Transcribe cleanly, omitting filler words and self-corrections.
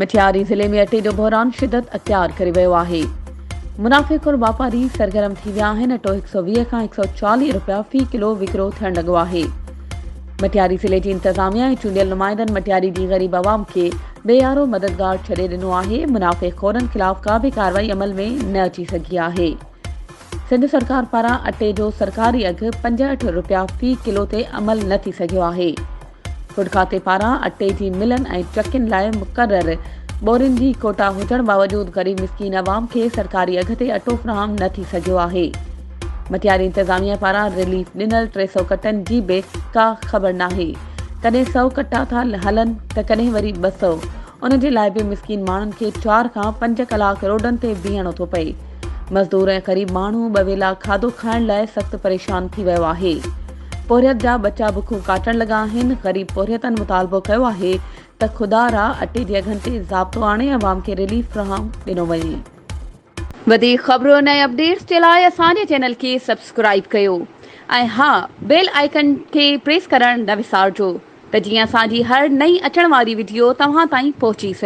مٽياري ضلعي ۾ اٽي جو بحران شدت اختيار ڪري ويو آهي. منافعي خور واپاري سرگرم ٿي ويا آهن، اٽو 120 کان 140 رپيا في ڪلو وڪرو ٿيڻ لڳو آهي. مٽياري ضلعي جي انتظاميا ۽ چونڊيل نمائندن مٽياري جي غريب عوام کي بي يارو مددگار ڇڏي ڏنو آهي، منافعي خورن خلاف ڪا به ڪارروائي عمل ۾ نه اچي سگهي آهي. سنڌ سرڪار پاران اٽي جو سرڪاري اگهه 65 رپيا في ڪلو تي عمل نه ٿي سگهيو آهي. فوڊ کاتي پاران اٽي جي ملن ۽ چڪين لاء مقرر ٻورين جي ڪوٽا هجڻ باوجود غريب مسڪين عوام کي سرڪاري اگهه تي اٽو فراهم نه ٿي سگهيو آهي. مٽياري انتظاميه پاران رليف ڏنل 300 ڪٽن جي به ڪا خبر ناهي. ڪڏهن سئو ڪٽا ٿا هلن ته ڪڏهن وري 200 ان جي لاء به مسڪين ماڻهن کي چار کان پنج ڪلاڪ روڊن تي بيهڻو ٿو پئي. مزدور ۽ غريب ماڻهو ٻه ويلا کاڌو کائڻ لاء سخت پريشان ٿي ويو آهي. پورهيت جا ٻچا بکون ڪاٽڻ لڳا آهن. غريب پورهيتن مطالبو ڪيو آهي ته خدا را اٽي جي اگهن تي ضابطو آڻي عوام کي رليف فراهم ڏنو وڃي. وڌيڪ خبرن ۽ اپڊيٽس جي لاء اسان جي چينل کي سبسڪرائيب ڪيو ۽ ها بيل آئيڪن کي پريس ڪرڻ نه وسارجو ته جيئن اسان جي هر نئين اچڻ واري وڊيو توهان تائين پهچي سگهي.